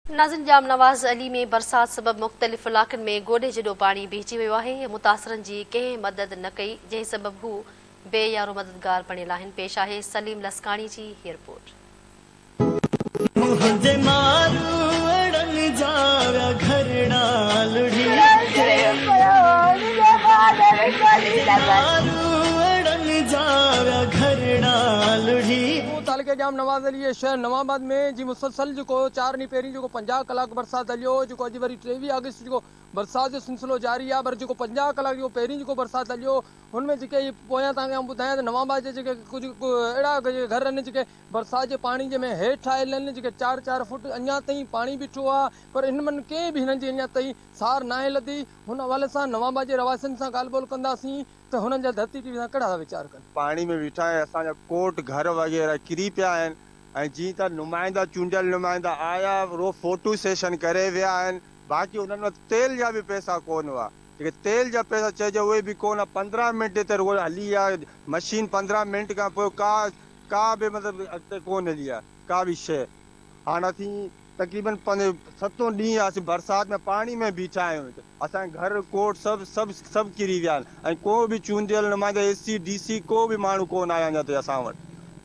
ناظرين ڄام نواز علي ۾ برسات سبب مختلف علائقن ۾ گوڏي جيڏو پاڻي بيهجي ويو آهي، متاثرن جي ڪنهن مدد نه ڪئي، جنهن سبب هو بي يارو مددگار بڻيل آهن، پيش آهي سليم لسڪاڻي جي هي رپورٽ. منهنجي ماروئڙن جا ويا گهرڙا لڙهي ماروئڙن جا ويا گهرڙا لڙهي. تعلقي ڄام نواز علي جي شهر نوان آباد ۾ جي مسلسل جيڪو چار ڏينهن پهرين جيڪو 50 ڪلاڪ برسات هليو هو جيڪو اڄ وري 23 آگسٽ جيڪو برسات جو سلسلو جاري آهي پر جيڪو 50 ڪلاڪ جيڪو پهرين جيڪو برسات هليو هو ان ۾ جيڪي هي پويان توهان کي آئون ٻڌايان ته نوان آباد جا جيڪي ڪجهه اهڙا گهر آهن جيڪي برسات جي پاڻي جي ۾ هيٺ آيل آهن جيڪي چار چار فوٽ اڃا تائين پاڻي بيٺو آهي پر ان مان ڪنهن به هنن جي اڃا تائين سار ناهي لڌي هن حوالي سان نوان آباد جي رهواسين سان ڳالهه ٻولهه ڪنداسين ته هنن جا ڌرتي ٽي وي سان ڪهڙا ٿا ويچار ڪن. پاڻي ۾ ويٺا ۽ اسان جا ڪوٽ گهر وغيره ڪري پيا آهن ۽ جيئن ته نمائندا چونڊيل نمائندا آيا رو فوٽو سيشن ڪري ويا آهن باقي انهن وٽ تيل جا به پئسا ڪون هئا جيڪي تيل جا پئسا چئجي اهي به ڪون هئا 15 منٽ هتي رڳو هلي آ مشين 15 منٽ کان پوء ڪا ڪا به مطلب اڳتي ڪون هلي آ ڪا به شئي هاڻ اسين تقريبن ستون ڏينهن آ اسين برسات ۾ پاڻي ۾ بيٺا آهيون هتي اسان جا گهر ڪوٽ سڀ سڀ سڀ ڪري ويا آهن ۽ ڪو به چونڊيل نمائندا اي سي ڊي سي ڪو به ماڻهو ڪونه آيو اڃا تائين اسان وٽ.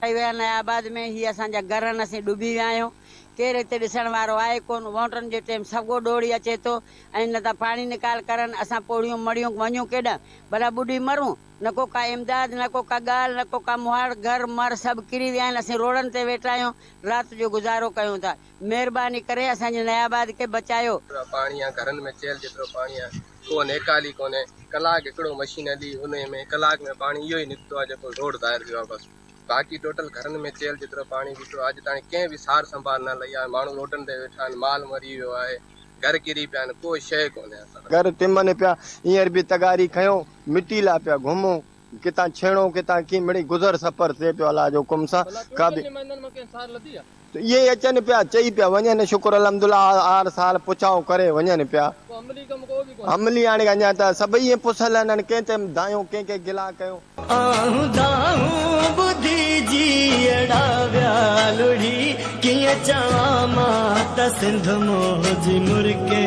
ٺهي ويا نيا آباد ۾ هي اسان جا گهر آهن اسين ڏبي ويا آهيون ڪير هتي ڏسڻ وارو آهي ڪون وونٽن جي ٽيم سڀ ڪو ڊوڙي اچي ٿو ۽ نه ته پاڻي نيڪال ڪرن اسان پوڙهيون مڙيون وڃون ڪيڏانهن ڀلا ٻڏي مرون نه ڪو ڪا امداد نه ڪو ڪا ڳالهه نه ڪو ڪا مهاڙ گهر مر سڀ ڪري ويا آهن اسين روڊن تي ويٺا آهيون رات جو گذارو ڪيون ٿا مهرباني ڪري اسان جي نيا آباد کي بچايو. پاڻي آ گهرن ۾ چيل جيترو پاڻي آ ڪو نيڪالي ڪونهي ڪلاڪ هڪڙو مشين هلي انهي ۾ ڪلاڪ ۾ پاڻي اهو ئي نڪتو آ جيڪو روڊ ظاهر ٿيو آ بس باقي ٽوٽل گهرن ۾ چيل جيترو پاڻي بيٺو آ اڄ تاڻي ڪنهن به سار سنڀال نه لئي آ ماڻهو روڊن تي ويٺا آهن مال مري ويو آهي گهر ڪري پيا آهن ڪو شيء ڪونهي اسان وٽ. گهر ٽمن پيا هينئر به تغاري کنيو مٽي لا پيا گهمون ڪٿان ڇيڻو ڪٿان ڪي مڙئي گذر سفر ٿئي پيو الله جو حڪم سان ڀلا ڪا چونڊيل به نمائندن مان ڪنهن سار لڌي آ؟ ته اهي ئي اچن پيا چئي پيا وڃن شڪر الحمدالله هر سال پڇائو ڪري وڃن پيا. ڪو عملي ڪم ڪو به ڪونهي. عملي هاڻي اڃا ته سڀئي ائين پسل آهن هاڻي ڪنهن تي دانهيون ڪنهن کي گلا ڪيون. آهون دانهون ٻڌي جيئڙا ويا لڙهي ڪيئن چوان مان ته سنڌ منهنجي مرڪي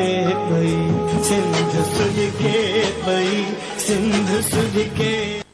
پئي سنڌ سڏڪي پئي سنڌ سڏڪي.